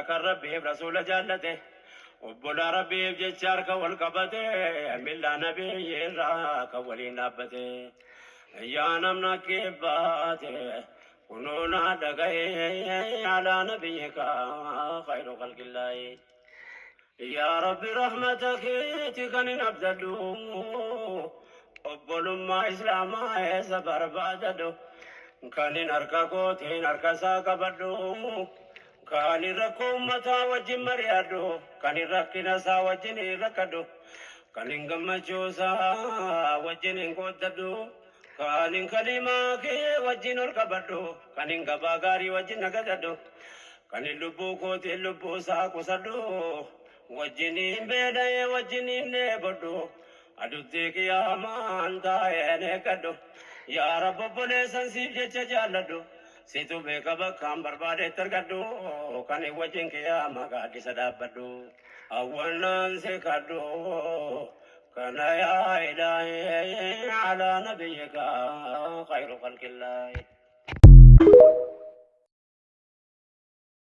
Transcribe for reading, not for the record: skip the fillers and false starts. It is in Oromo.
Kan Rabbiif Rasuula jaallate, obbolaa Rabbiif jecha harka wal qabate, millaa nabiyyi irraa kan waliin dhaabbate. Yaa namna kibbaate kunoo naa dhaga'e alaa nabiyyika khayru khalqillaahi. Yaa Rabbi, rahmata keeti kan hin abdadhu, obbolummaa Islaamaa eessa barbaadadhu, kan hin harka kootiin harka isaa qabadhu, kan hin rakkoo ummataa wajjin mari'adhu, kan hin rakkina isaa wajjin hin rakkadhu, kan hin gammachuu isaa wajjin hin qooddadhu, kan hin kalimaa kee wajjin ol qabadhu, kan hin gabaa gaarii wajjin nagadadhu, kan hin lubbuu kootiin lubbuu isaa qusadhu, wajjin hin beela'ee wajjin hin dheebodhu, adutti qiyaamaan taa'een eeggadhu. Yaa Rabbi, obboleessan siif jecha jaalladhu, situ beeka bakkaan barbaadetti argadhu, kan hin wajjin qiyaamaa gaaddisa dhaabbadhu. Awwannaan si kadhu kana, yaa ilaahi, alaa nabiyyika khayru khalqillaahi.